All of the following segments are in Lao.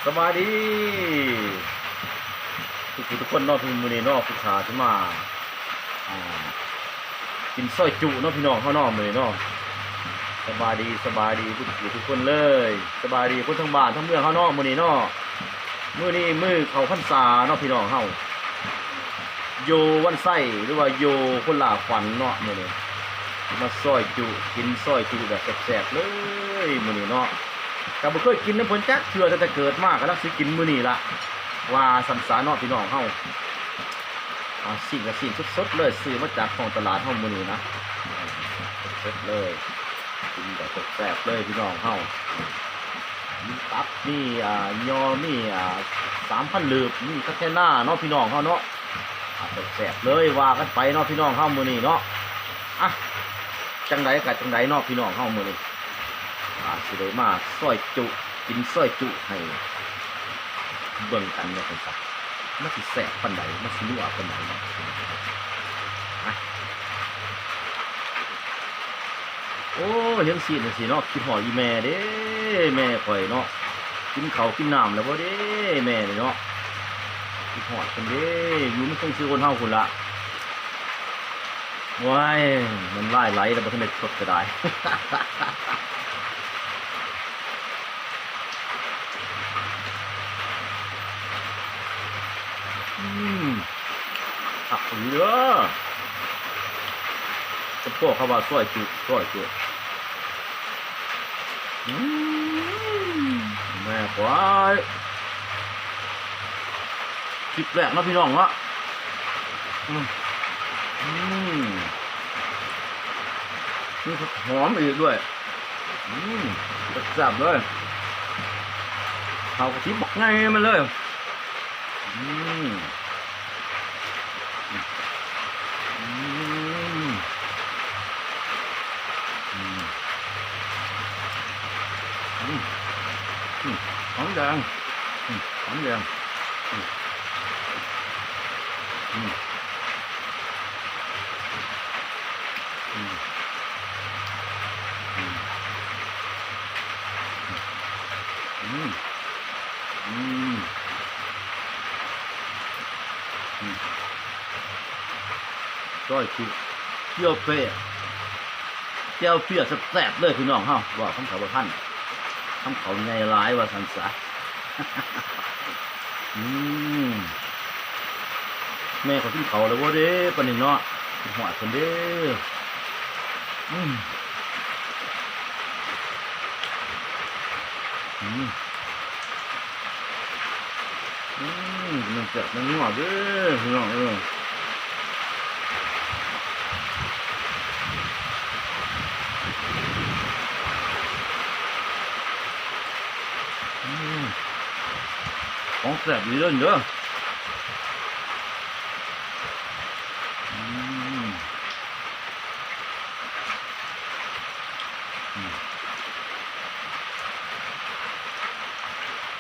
ສະບາຍດີທຸກຜູ້ທຸກຄົນເນາະ ມື້ນີ້ເນາະ ຜູ້ສາວຊິມາ ອ່າ ກິນຊອຍຈຸເນາະ ພີ່ນ້ອງເຮົາເນາະ ມື້ນີ້ເນາະ. ສະບາຍດີ ສະບາຍດີທຸກຜູ້ທຸກຄົນເລີຍ ສະບາຍດີຄົນທັງບ້ານທັງເມືອງເຮົາເນາະ ມື້ນີ້ເນາະ. ມື້ນີ້ມື້ເຂົ້າພັນສາເນາະ ພີ່ນ້ອງເຮົາ ຢູ່ວັນໄຊ ຫຼືວ່າຢູ່ພົນລາຂວັນເນາະ ມື້ນີ້ມາຊອຍຈຸ ກິນຊອຍຈຸແບບແຊບໆເລີຍມື້ນີ້ເນາະ. ກໍບໍ່ເຄີຍກິນນຳເພິ່ນຈັກເທື່ອ ຕັ້ງແຕ່ເກີດມາ ກຳລັງຊິກິນມື້ນີ້ລະ ວ່າຊັ້ນສາເນາະ ພີ່ນ້ອງເຮົາ. ອາ ຊີ້ນກໍຊີ້ນສົດໆເລີຍ ຊື້ມາຈາກທ້ອງຕະຫຼາດເຮົາມື້ນີ້ນະ ສົດໆເລີຍ ກິນແບບແຊບໆເລີຍ ພີ່ນ້ອງເຮົາ. ມີຕັບ ມີ ອ່າ ຍໍ ມີ ອ່າ ສາມພັນລືບ ມີຄັກແທ້ນາເນາະ ພີ່ນ້ອງເຮົາເນາະ. ອາ ແຊບໆເລີຍ ວ່າກັນໄປເນາະ ພີ່ນ້ອງເຮົາ ມື້ນີ້ເນາະ. ອະ ຈັ່ງໃດກະຈັ່ງໃດເນາະ ພີ່ນ້ອງເຮົາ ມື້ນີ້ ອາ ຊິໄດ້ມາຊອຍຈຸ ກິນຊອຍຈຸໃຫ້ເບິ່ງກັນວ່າຊັ້ນຊະ ມັນຊິແຊບປານໃດ ມັນຊິນົວປານໃດເນາະ. ອະ ໂອ້ ເຫັນຊີ້ນຈັ່ງຊີ້ເນາະ ຄິດຮອດອີ່ແມ່ເດ້ ແມ່ຂ້ອຍເນາະ. ກິນເຂົ້າກິນນ້ຳແລ້ວບໍ່ເດ້ ແມ່ນີ້ເນາະ ຄິດຮອດເພິ່ນເດ້. ຢູ່ນຳຄົງເຊໂອນເຮົາພຸ້ນລະ. ໂອ້ຍ ນ້ຳລາຍໄຫຼແລ້ວ ບໍ່ທັນໄດ້ສົດກໍໄດ້. ອືມ ຄັກອີ່ຫຼີເດີ ສະເພາະຄຳວ່າຊອຍຈຸ ຊອຍຈຸ. ອືມ ແມ່ກວາຍ ຄລິບແລກເນາະ ພີ່ນ້ອງເນາະ. ອືມ ອືມ ມີຜັກຫອມອີກດ້ວຍ. ອືມ ແຊບໆເລີຍ ເຂົ້າກະທິບັກໃຫຍ່ມັນເລີຍ. ອືມ ອືມ ອືມ ອືມ ຫອມແດງ ອືມ ຫອມແດງ ອືມ ອືມ ອືມ ອືມ ອືມ ອືມ ຊອຍຈຸ ເຈ້ວເປ ແຈ່ວເຈ້ຍແຊບໆເລີຍ ພີ່ນ້ອງເຮົາ. ເວົ້າຄຳເຂົາບໍ່ທັນ ຄຳເຂົາໃຫຍ່ຫຼາຍວ່າຊັ້ນສະ. ອືມ ແມ່ເຂົາກິນເຂົ້າແລ້ວບໍ່ເດ້ ປານນີ້ເນາະ ຄິດຮອດເພິ່ນເດ້. ອືມ ອືມ ອືມ ມັນແຊບມັນນົວເດີ ພີ່ນ້ອງເອີຍ. ອືມ ຂອງແຊບອີ່ຫຼີເດີ. ອືມ ອືມ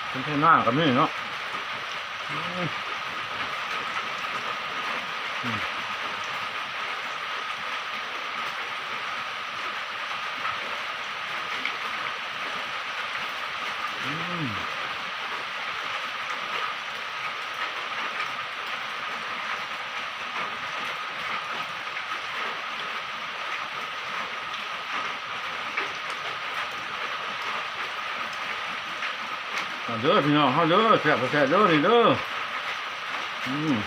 ເປັນໄທນາກໍມີເນາະ. ອືມ ອືມ ອືມ. ມາເດີພີ່ນ້ອງເຮົາເດີ ແຊບແທ້ໆເດີນີ້ເດີ. ອືມ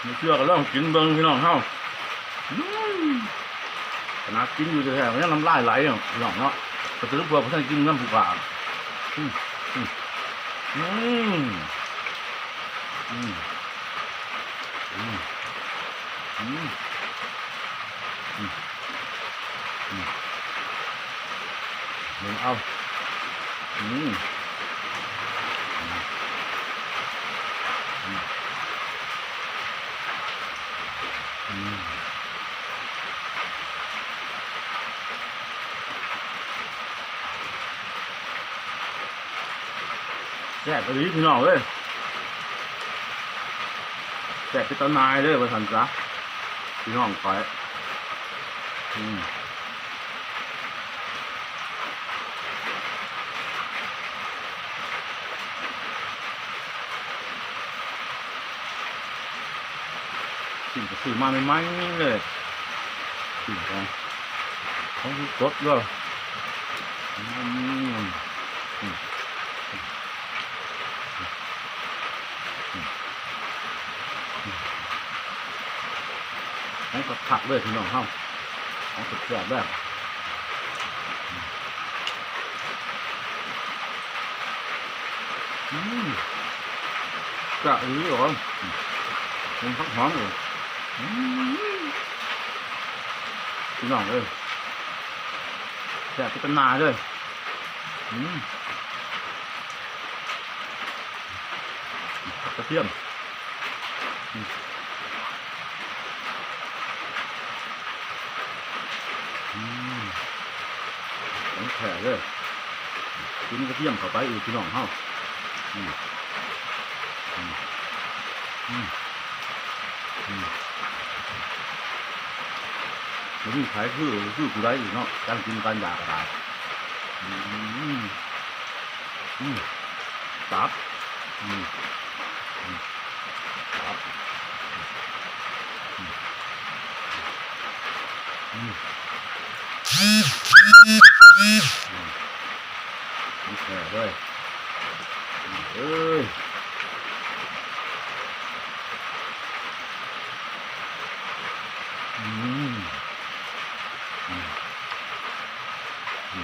ບໍ່ເຊື່ອກໍລອງກິນເບິ່ງພີ່ນ້ອງເຮົາ. ອືມ ຂະໜາດກິນຢູ່ແທ້ໆ ມັນຍັງນ້ຳລາຍໄຫຼເນາະ ພີ່ນ້ອງເນາະ. ກະຖືວ່າບໍ່ທັນກິນນຳຜູ້ພາ ອືມ ອືມ ອືມ ອືມ ອືມ ອືມ ອືມ ອືມ ເບິ່ງເອົາ ອືມ ອືມ ອືມ. ແຊບອີ່ຫຼີພີ່ນ້ອງເອີຍ ແຊບເປັນຕາໜ່າຍເລີຍວ່າຊັ້ນຊະ ພີ່ນ້ອງຂ້ອຍ. ອືມ ອືມ. ປີ້ງກໍຊື້ມາໃໝ່ໆເລີຍ ປີ້ງກໍ ຂອງສົດເດີ. ອືມ ອືມ ຂອງຄັກໆເລີຍພີ່ນ້ອງເຮົາ ຂອງແຊບໆເດີ. ອືມ ແຊບອີ່ຫຼີເດີ ເປັນຜັກຫອມເອີຍ ອືມ ພີ່ນ້ອງເອີຍ ແຊບເປັນຕາໜ່າເລີຍ. ອືມ ກະທຽມ ອືມ ອືມ ຂອງແທ້ເດີ ກິນກະທຽມເຂົ້າໄປອີກພີ່ນ້ອງເຮົາ. ອືມ ອືມ ອືມ ອືມ ບໍ່ມີໃຜຄື ຄືຜູ້ໃດອີກເນາະ ການກິນການຢາກະດາຍ. ອືມ ອືມ ຕັບ ອືມ ອືມ ຕັບ ອືມ ອືມ ຂອງແທ້ເລີຍ ເອີຍ ອືມ ອືມ ອືມ ອືມ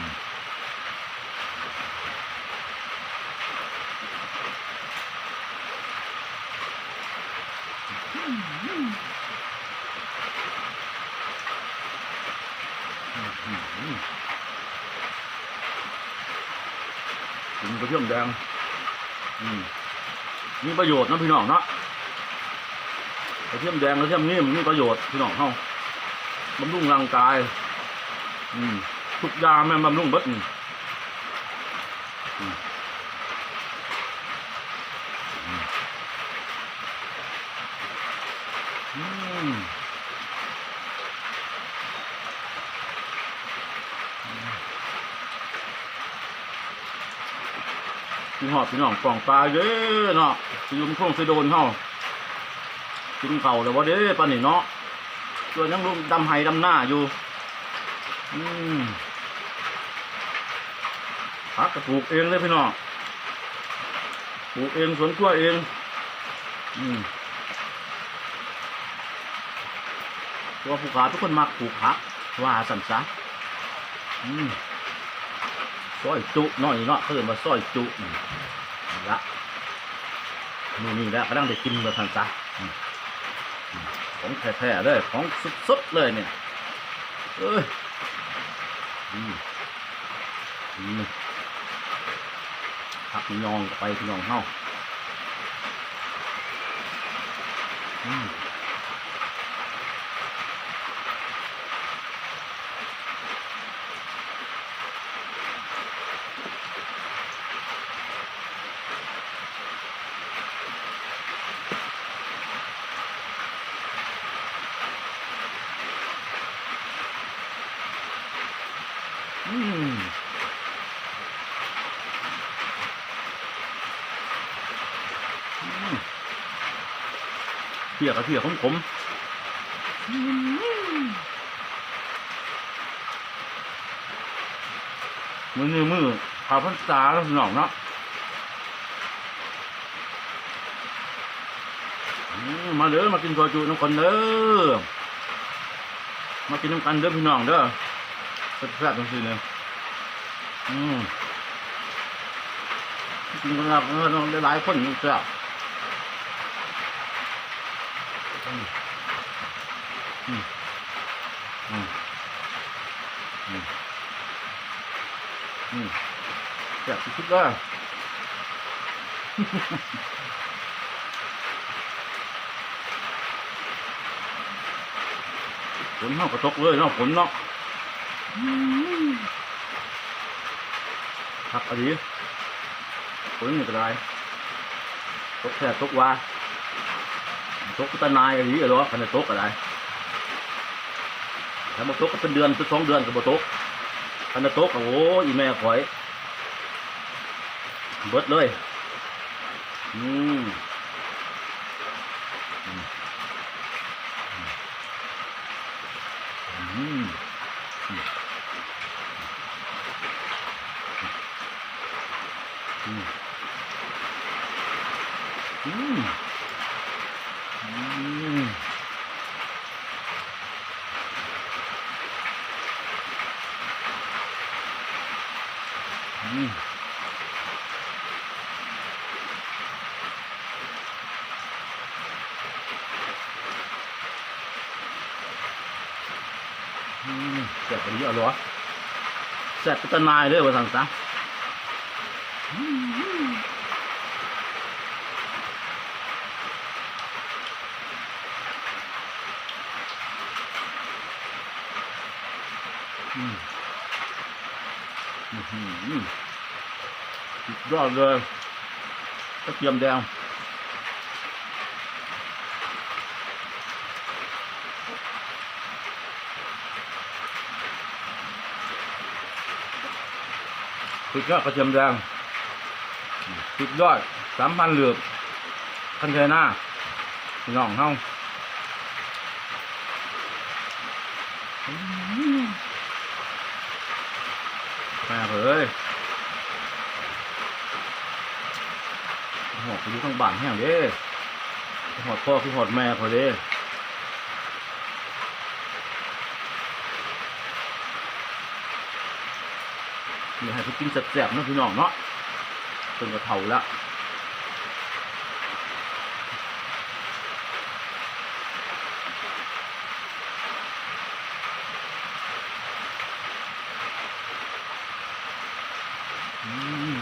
ອືມ ກິນກະທຽມແດງ ອືມ ມີປະໂຫຍດເນາະພີ່ນ້ອງເນາະ ກະທຽມແດງກະທຽມນີ້ມັນມີປະໂຫຍດພີ່ນ້ອງເຮົາ ບຳລຸງຮ່າງກາຍ ອືມ ທຸກຢ່າງແມ່ນບຳລຸງເບິດ ອືມ ອືມ ອືມ ອືມ ຄິດຮອດພີ່ນ້ອງປ້ອງປາຍເດ້ເນາະ ຢູ່ນຳໂຄງຊະໂດນເຮົາ ກິນເຂົ້າແລ້ວບໍ່ເດ້ປານນີ້ເນາະ ສ່ວນຍັງລົງດຳໄຮ່ດຳນາຢູ່. ອືມ ຜັກກະປູກເອງເດ້ພີ່ນ້ອງ ປູກເອງສວນຄົວເອງ ອືມ ເພາະວ່າຜູ້ຂ້າເປັນຄົນມັກປູກຜັກ ວ່າຊັ້ນຊະ. ອືມ ຊອຍຈຸເນາະ ນີ້ເນາະ ເຂົາເອີ້ນວ່າຊອຍຈຸ ອືມ ລະ ມື້ນີ້ລະກຳລັງໄດ້ກິນວ່າຊັ້ນຊະ. ອືມ ອືມ ຂອງແທ້ໆເລີຍ ຂອງສົດໆເລີຍນີ້ ເອີຍ ອືມ ອືມ ຜັກຍອງເຂົ້າໄປພີ່ນ້ອງເຮົາ ອືມ. ອືມ ອືມ ເພຍກະເພຍຂົມໆ ອືມ. ມື້ນີ້ມື້ເຂົ້າພັນສາເນາະພີ່ນ້ອງເນາະ ອືມ ມາເດີ ມາກິນຊອຍຈຸນຳກັນເດີ ມາກິນນຳກັນເດີພີ່ນ້ອງເດີ ແຊບໆຈັ່ງຊີ້ນີ້ ອືມ ກິນກັນຫຼາຍໆຄົນຈັ່ງແຊບ ອືມ ອືມ ອືມ ອືມ ອືມ ແຊບສຸດໆເລີຍ ຝົນເຮົາກໍຕົກເລີຍເນາະ ຝົນເນາະ ອືມ ຄັກອີ່ຫຼີ ຝົນນີ້ກໍໄດ້ ຕົກແທ້ຕົກວ່າ ຕົກຕາໜ່າຍອີ່ຫຼີດອກ ຄັນໄດ້ຕົກກໍໄດ້ ຄັນບໍ່ຕົກກໍເປັນເດືອນເປັນສອງເດືອນກໍບໍ່ຕົກ ຄັນໄດ້ຕົກກໍ ໂອ້ຍ ອີ່ແມ່ຂ້ອຍ ເບິດເລີຍ ອືມ ອືມ. ອືມ ອືມ ອືມ ອືມ ອືມ. ອືມ ແຊບອີ່ຫຼີ ອະຫຼໍ ແຊບເປັນຕາໜ່າຍເລີຍວ່າຊັ້ນຊະ. ອືມ ອືມ ອືມ ສຸດຍອດເລີຍ ກະທຽມແດງ. ສຸດຍອດກະທຽມແດງ ສຸດຍອດສາມພັນລືບ ຄັນໄທນາ ພີ່ນ້ອງເຮົາ. ອືມ ແມ່ເອີຍ ຮອດໄປຢູ່ທາງບ້ານແຮງເດ້ ຮອດພໍ່ຄືຮອດແມ່ຂ້ອຍເດ້. ນີ້ໃຫ້ເພິ່ນກິນແຊບໆເນາະ ພີ່ນ້ອງເນາະ ເພິ່ນກະເຖົ້າແລ້ວ. ອືມ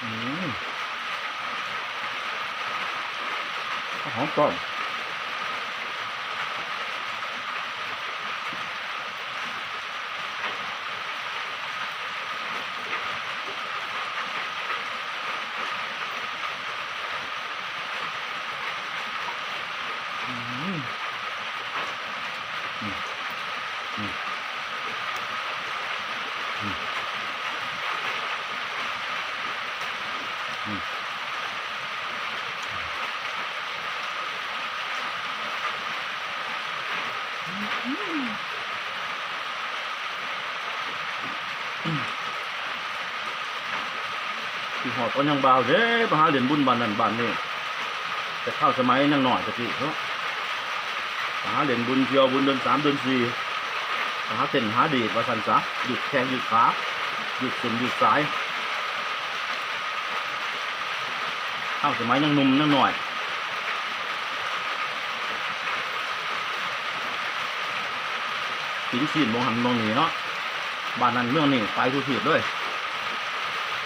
ອືມ ຫອມປ້ອມ. ອືມ ອືມ ອືມ ອືມ ອືມ. ຄິດຮອດຕອນຍັງບ່າວເດ້ ໄປຫາຫຼິ້ນບຸນບ້ານນັ້ນບ້ານນີ້ ແຕ່ຄາວສະໄໝຍັງນ້ອຍຕະກີ້ເນາະ ໄປຫາຫຼິ້ນບຸນ ທ່ຽວບຸນເດືອນສາມເດືອນສີ່ ໄປຫາເຕັ້ນຫາດີດວ່າຊັ້ນຊະ ຍືດແຂ້ງຍືດຂາ ຍືດເສັ້ນຍືດສາຍ. ເຮົາສະໄໝຍັງໜຸ່ມຍັງນ້ອຍ ກິນຊີ້ນໝ່ອງຫັ້ນໝ່ອງນີ້ເນາະ ບ້ານນັ້ນເມືອງນີ້ ໄປທຸກທີບເລີຍ.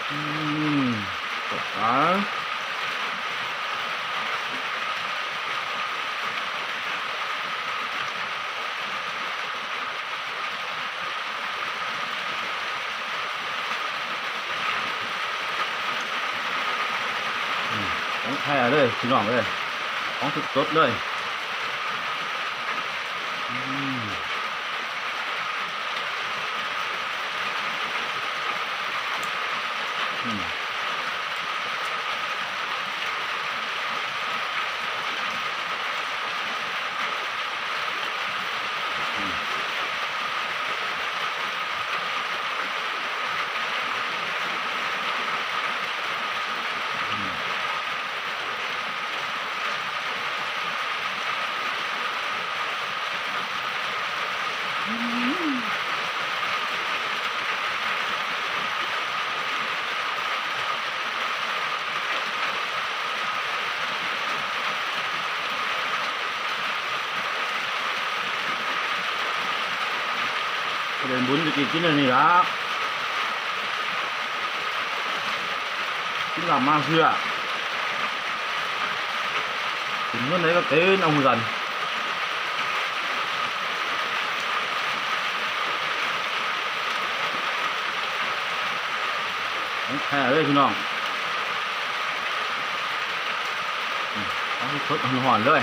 ອືມ ສະບາຍ. ອືມ ຂອງແທ້ເລີຍພີ່ນ້ອງເອີຍ ຂອງສົດໆເລີຍ. ອືມ ອືມ. ໄປເດີນບຸນຕະກີ້ກິນອັນນີ້ລະ ກິນລາບມາເຊືອ ກິນມື້ໃດກະເຕັນເອົາຄືກັນ. ຂອງແທ້ເລີຍພີ່ນ້ອງ ອືມ ເອົາສົດໆຮ້ອນໆເລີຍ.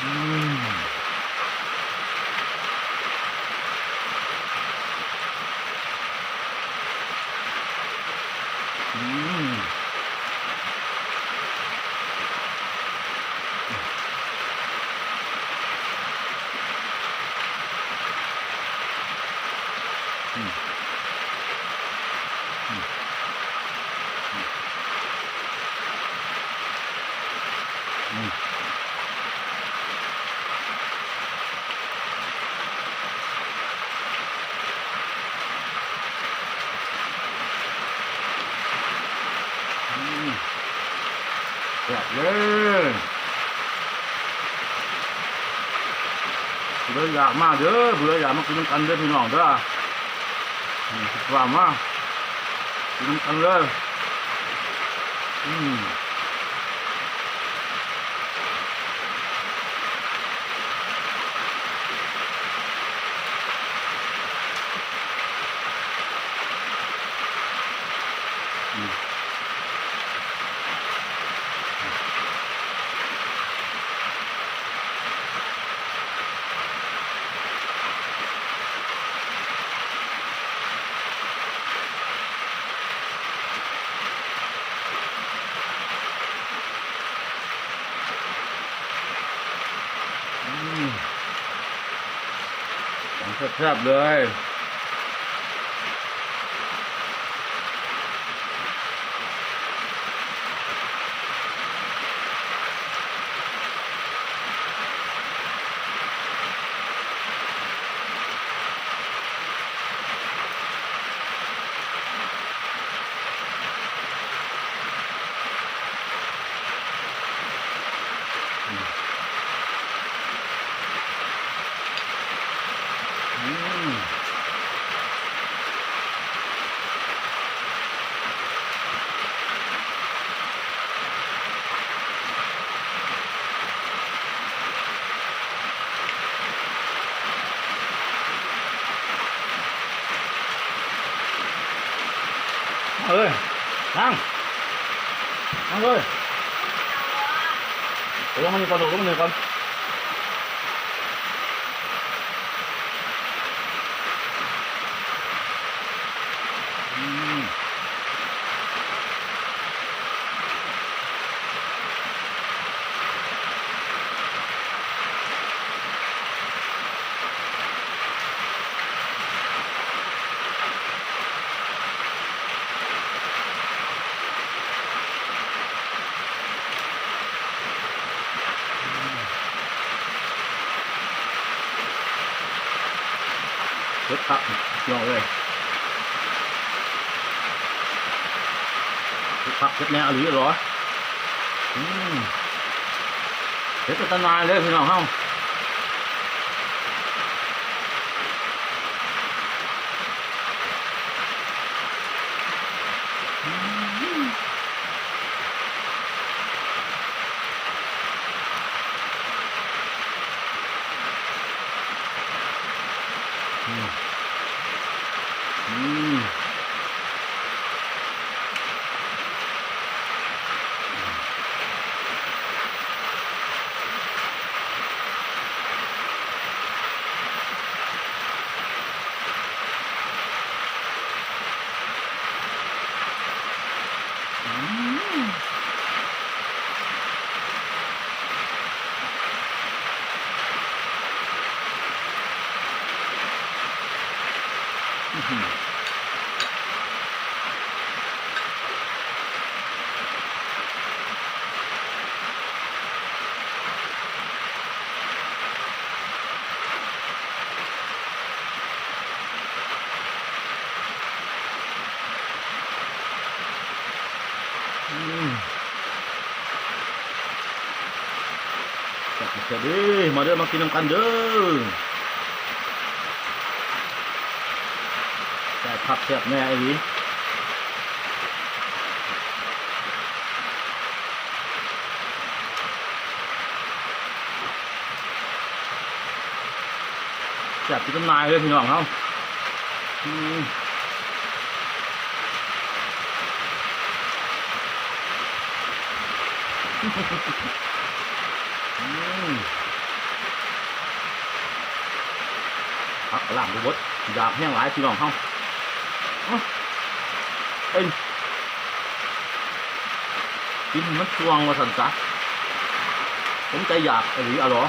ອືມ. ອືມ ອືມ ອືມ ອືມ ອືມ ແຊບເດີ ຜູ້ໃດຢາກມາເດີ ຜູ້ໃດຢາກມາກິນນຳກັນເດີພີ່ນ້ອງເດີ ອືມ ວ່າມາ ກິນນຳກັນເລີຍ ອືມ. ອືມ ຂອງແຊບໆເລີຍ. ອືມ ເອີຍ ນັ່ງ ນັ່ງເອີຍ ໄປລົງມານີ້ກ່ອນ ລົງມານີ້ກ່ອນ. ອືມ ເຜັດຄັກພີ່ນ້ອງເອີຍ ເຜັດຄັກເຜັດແນ່ອີ່ຫຼີເດີ ອືມ ເຜັດເປັນຕາໜ່າຍເລີຍພີ່ນ້ອງເຮົາ. ອືມ ອືມ. ອືມ ແຊບ ແຊບເດີ ມາເດີ ມາກິນນຳກັນເດີ ແຊບຄັກແຊບແນ່ອີ່ຫຼີ. ແຊບເປັນຕາໜ່າຍເລີຍພີ່ນ້ອງເຮົາ ອືມ ອືມ ຜັກກະລ່າງບໍ່ເບິດ ຢາກແຮງຫຼາຍພີ່ນ້ອງເຮົາ ເອີ ເອີ. ກິນໃຫ້ມັນຊ່ວງວ່າຊັ້ນຊະ ສົມໃຈຢາກອີ່ຫຼີອະຫຼໍ.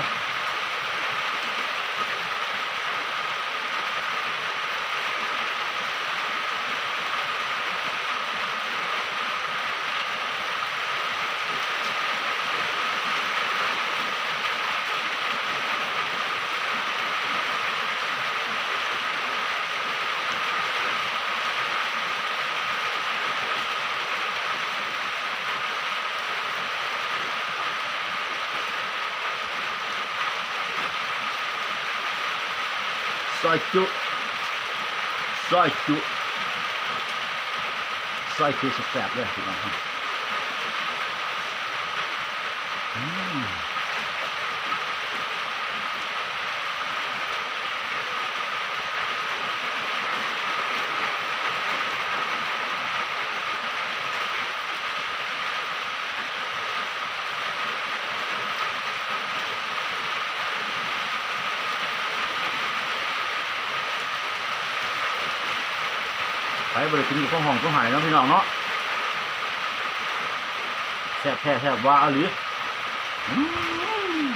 ຊອຍຈຸ ຊອຍຈຸ ຊອຍຈຸແຊບໆເດີພີ່ນ້ອງ. ອືມ ໃຜບໍ່ໄດ້ກິນກໍຄງຮ້ອງຄງໄຫ້ເນາະພີ່ນ້ອງເນາະ. ແຊບແທ້ແຊບວ່າອີ່ຫຼີ. ອືມ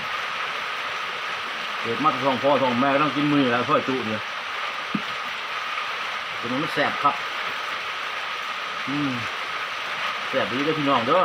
ເກີດມາແຕ່ທ້ອງພໍ່ທ້ອງແມ່ກຳລັງກິນມື້ນີ້ແຫຼະ ຊອຍຈຸນີ້ ເປັນຫຍັງມັນແຊບຄັກ. ອືມ ແຊບອີ່ຫຼີເດີພີ່ນ້ອງເດີ. ອ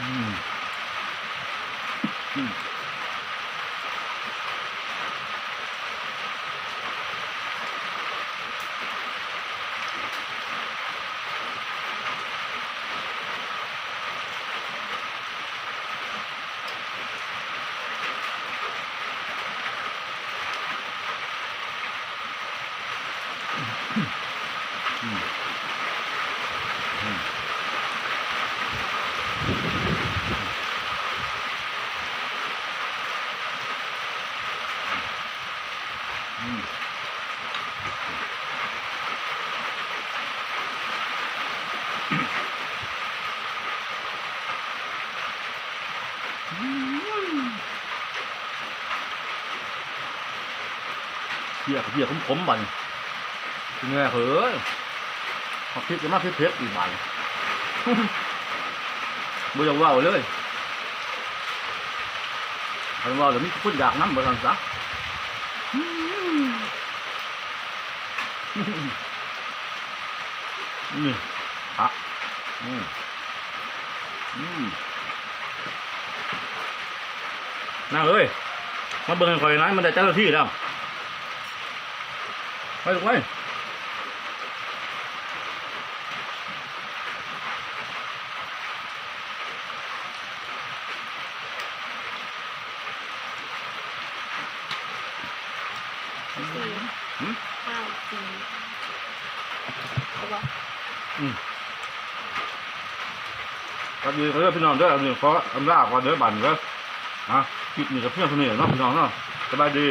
ືມ ອືມ. ເພຍ ເພຍ ຂົມໆ ບາດນີ້ ເພຍເອີຍ. ມາພິດ ມາເຜັດໆ ອີກບາດນີ້ ບໍ່ຢາກເວົ້າເລີຍ. ຄັນເວົ້າແລ້ວມີຄົນຢາກນຳ ວ່າຊັ້ນຊະ. ນີ້ ຜັກ ອືມ ອືມ. ນາງເອີຍ ມາເບິ່ງໃຫ້ຂ້ອຍນະ ມັນໄດ້ຈັກນາທີແລ້ວ. ໄປລູກໄປ. ສີ່ ຫຶ? ຫ້າ ສີ່ ເອົາບໍ່? ອືມ ສະບາຍດີເດີພີ່ນ້ອງເດີ. ອັນນີ້ຂໍອຳລາກ່ອນເດີບາດນີ້ເດີ. ອ່ະ ຄລິບນີ້ກໍພຽງເທົ່ານີ້ເນາະພີ່ນ້ອງເນາະ. ສະບາຍດີ.